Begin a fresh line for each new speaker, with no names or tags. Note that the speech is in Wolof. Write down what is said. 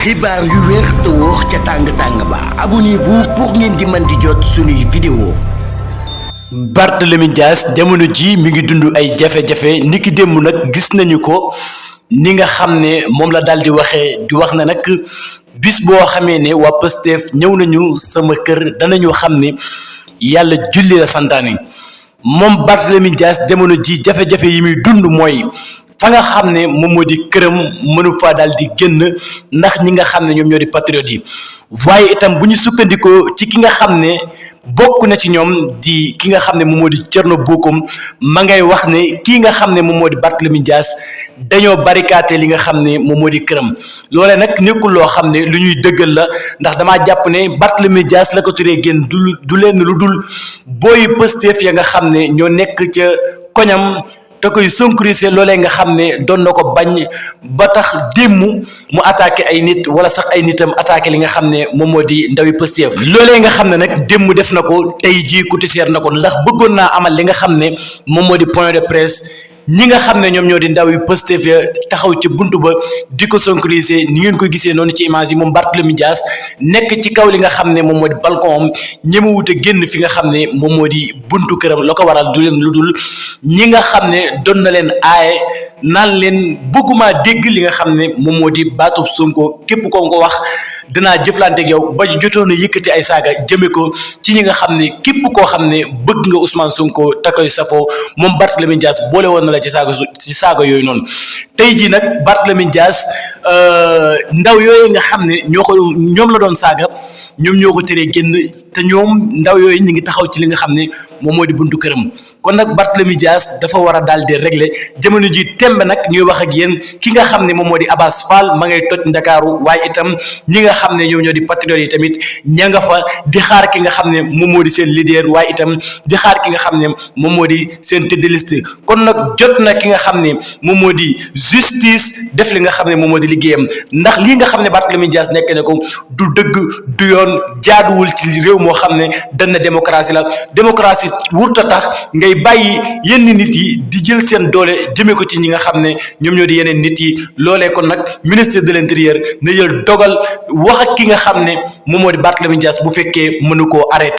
xibaar yu wér te wóor ca tàng ba abonnez-vous pour ngeen di mën di jot suñuy vidéo.
Barthélémy Dias jamono ji mi ngi dund ay jafe-jafe niki démb nag gis nañu ko ni nga xam ne moom la daal di waxee di wax na nag bis boo xamee ne waa Pastef ñëw nañu sama kër danañu xam ne yàlla julli la santaane moom Barthélémy Dias jamono ji jafe-jafe yi muy dund mooy fa nga xam ne moom moo di këram mënu faa daal di génn ndax ñi nga xam ne ñoom ñoo di patriotes yi waaye itam bu ñu sukkandikoo ci ki nga xam ne bokk na ci ñoom di ki nga xam ne moom moo di Thierno Bocoum ma ngay wax ne kii nga xam ne moom moo di Barthélémy Dias dañoo barricade li nga xam ne moom moo di këram loolee nag nekkul loo xam ne lu ñuy dëggal la ndax damaa jàpp ne Barthélémy Dias la ko turee génn du leen lu dul booy Pastef ya nga xam ne ñoo nekk ca koñam te koy sonkurise loolee nga xam ne doon na ko bañ ba tax démb mu attaqué ay nit wala sax ay nitam attaqué li nga xam ne moom moo di ndawi Pastef loolee nga xam ne nag démb def na ko tey jii cotiser na ko ndax bëggoon naa amal li nga xam ne moom moo di point de presse ñi nga xam ne ñoom ñoo di ndaw yi Pastef ya taxaw ci buntu ba di ko sonkurise ni ngeen ko gisee noonu ci image yi moom Barthélémy Dias nekk ci kaw li nga xam ne moom moo di balcon am ñemewut a génn fi nga xam ne moom moo di buntu këram la ko waral du leen lu dul ñi nga xam ne doon na leen aaye naan leen bëgguma dégg li nga xam ne moom moo di baatub Sonko képp ko nga ko wax dinaa jëflante ak yow ba jotoon a yëkkati ay saaga jëme ko ci ñi nga xam ne képp koo xam ne bëgg nga Ousmane Sonko te koy safoo moom Barthélémy Dias boole woon na la ci saaga yooyu noonu tey jii nag Barthélémy Dias ndaw yooyu nga xam ne ñoom la doon saaga ñoom ñoo ko teree génn te ñoom ndaw yooyu ñu ngi taxaw ci li nga xam ne moom moo di buntu këram kon nag Barthélémy Dias dafa war a daal di régler jamono ji tembe nag ñuy wax ak yéen ki nga xam ne moom moo di Abass Fall ma ngay toj Ndakaaru waaye itam ñi nga xam ne ñoom ñoo di patriotes yi tamit ña nga fa di xaar ki nga xam ne moom moo di seen leader waaye itam di xaar ki nga xam ne moom moo di seen tête de liste kon nag jot na ki nga xam ne moom moo di justice def li nga xam ne moom moo di liggéeyam ndax lii nga xam ne Barthélémy Dias nekk ne ko du dëgg du yoon jaaduwul ci réew moo xam ne dañ na démocratie la démocratie wurta tax ngay bàyyi yenn nit yi di jël seen doole jëmee ko ci ñi nga xam ne ñoom ñoo di yeneen nit yi loolee kon nag ministre de l'intérieur na jël dogal wax ak ki nga xam ne moom moo di Barthélémy Dias bu fekkee mënu koo arrêté